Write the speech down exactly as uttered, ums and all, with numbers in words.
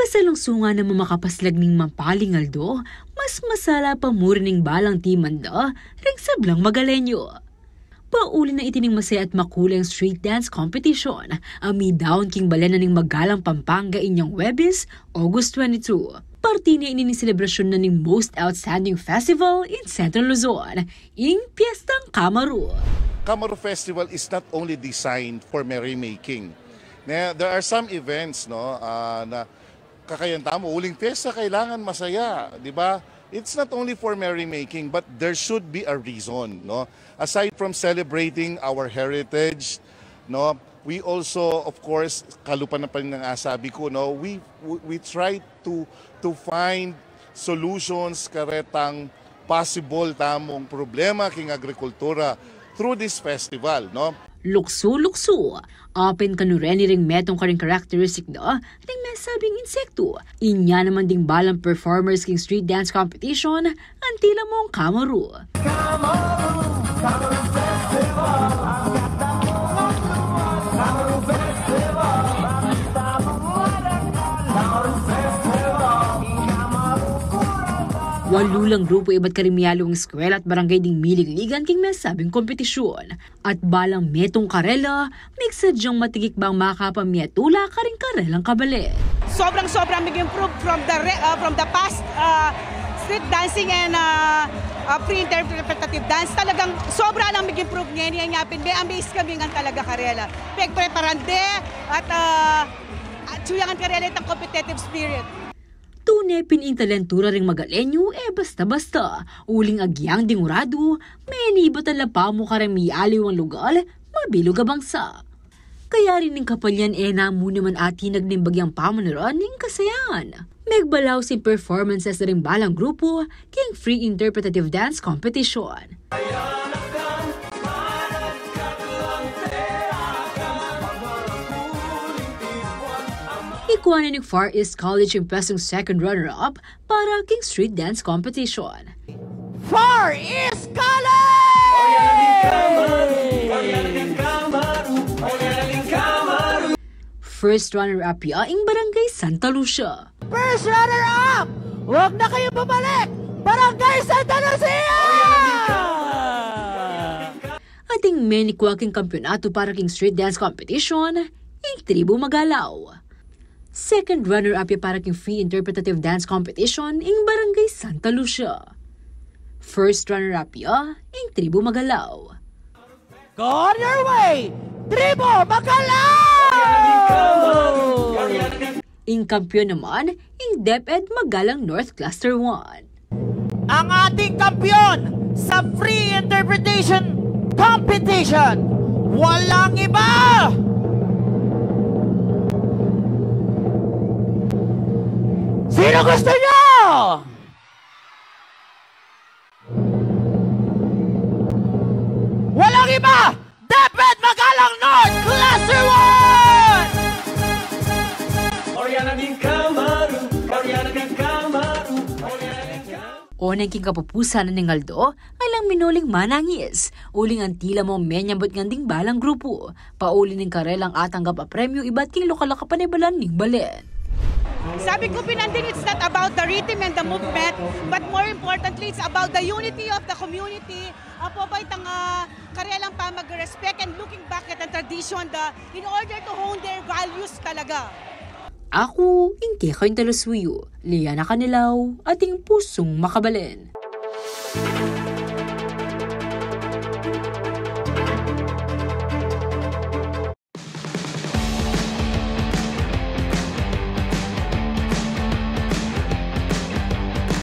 Sa lungsungan na mamakapaslag ning mapaling aldo, mas masala pa mu rin ing balang timan da ring sablang Magalenyo. Pauli na iti ning masaya at makulay a street dance competition a midaun king balen na ning Magalang, Pampanga inyang Huwebes, August twenty-two. Parti na ini ning selebrasyun na ning most outstanding festival in Central Luzon, ing Piestang Kamaru. Kamaru Festival is not only designed for merrymaking. Ne, there are some events, no, ah, na kakayan tamu, uling piyesta kailangan masaya, di ba? It's not only for merrymaking, but there should be a reason, no? Aside from celebrating our heritage, no, we also, of course, kalupa na pa rin ng asabi ko, no, we, we, we try to, to find solutions karetang possible tamung problema king agrikultura through this festival, no? Luksu-luksu, apin kanu reni ring metung karing characteristic da ring mesabing insektu. Inya naman ding balang performers king street dance competition, antila mung Kamaru. Walu lang grupu ibat karing mialiwang eskwela at barangay ding miligligan king mesabing kompetisyun. At balang metung karela, migsadyang matikik bang makapamiatula karing karelang kabalen. Sobrang-sobra mig-improve from the re-, ah, from the past, ah, street dancing and, ah, ah, free interpretative dance. Talagang sobra lang mig-improve ngeni. Yan nga pin, me-amaze kami ngan talaga karela. Pegpreparan de at, ah, at suyangan karela itang competitive spirit. Tune pin ing talentu da ring Magalenyo e basta-basta, uling agyang ding uradu, menibatan la pamu kareng mialiwang lugal, mabilug a bangsa. Kaya rin ning kapalyan e na mu naman atinag ning bagyang pamanuran ning kasayahan. Megbalaus ing performances da ring balang grupu king free interpretative dance competition. Ikua na ning Far East College ing pwestung second runner-up para king street dance competition. Far East College! First runner-up ya ing Barangay Santa Lucia. First runner-up! Huwag na kayo bumalik! Barangay Santa Lucia! Ating menikua king kampyonatu para king street dance competition, ing Tribu Magalaw. Second runner-up ya para king free interpretative dance competition, ing Barangay Santa Lucia. First runner-up ya, ing Tribu Magalaw. Go on your way, Tribu Magalaw! Ing kampiyon naman, ing DepEd Magalang North Cluster one. Ang ating kampiyon sa free interpretation competition, walang iba! Sino gusto nyo? Walang iba! DepEd Magalang North Cluster one! Oriana din Kamaru, Oriana din Kamaru, Oriana din Kamaru. Oneng king kapupusan na ning aldo, alang minuling manangis, uling antila mung menyambut ngan ding balang grupu, pauli ning karelang atanggap a premyu ibat king lokal a kapanibalan ning balen. Sabi ku pin nandin, it's not about the rhythm and the movement, but more importantly, it's about the unity of the community. Apo ba itang, ah, karelang pamag-respect and looking back at ang tradisyon, the, in order to hone their values talaga. Aku, ing kekayung talusuyu, Liana Canilaw, ating pusung makabalen.